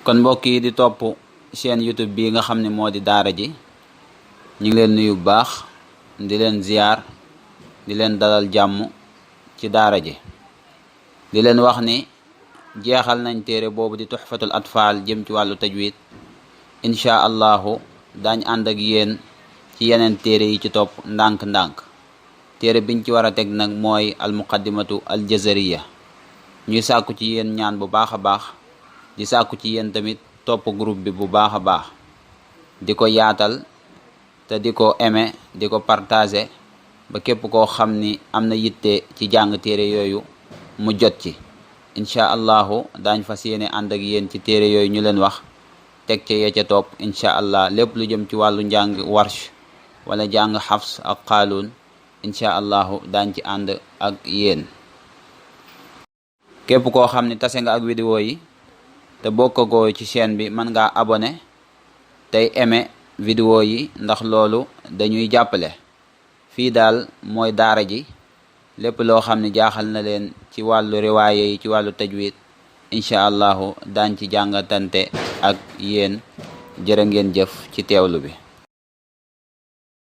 kon mbokk yi di topp chaîne YouTube bi nga xam ne moo di daara ji ñu ngi leen nuyu bu baax di leen ziyaar di leen dalal jàmm ci daara ji di leen wax ni jeexal nañ téere boobu di tuxfatul atfal jëm ci wàllu tajwid insha allahu daañ ànd ak yéen ci yeneen téere yi ci topp ndànk-ndànk téere biñ ci war a teg nag mooy al muqaddimatu al jazariya ñuy sàkku ci yéen ñaan bu baax a baax di sàkku ci yéen tamit topp groupe bi bu baax a baax di ko yaatal te di ko aimer di ko partager ba képp koo xam ni am na yitte ci jàng téere yooyu mu jot ci incha allahu daañ fas yéene ànd ak yéen ci téere yooyu ñu leen wax teg ca ya ca topp incha allah lépp lu jëm ci wàllu njàng warsh wala jàng xafs ak qaaluun incha allahu daañ ci ànd ak yéen képp koo xam ni tase nga ak vidéo yi te bokkagoo ci chaîne bi mën ngaa abonné tey aimé vidéo yi ndax loolu dañuy jàppale fii daal mooy daara ji lépp loo xam ne jaaxal na leen ci wàllu riwaaye yi ci wàllu tajwid incha allahu daañ ci jàngatante ak yéen jërë ngeen jëf ci teewlu bi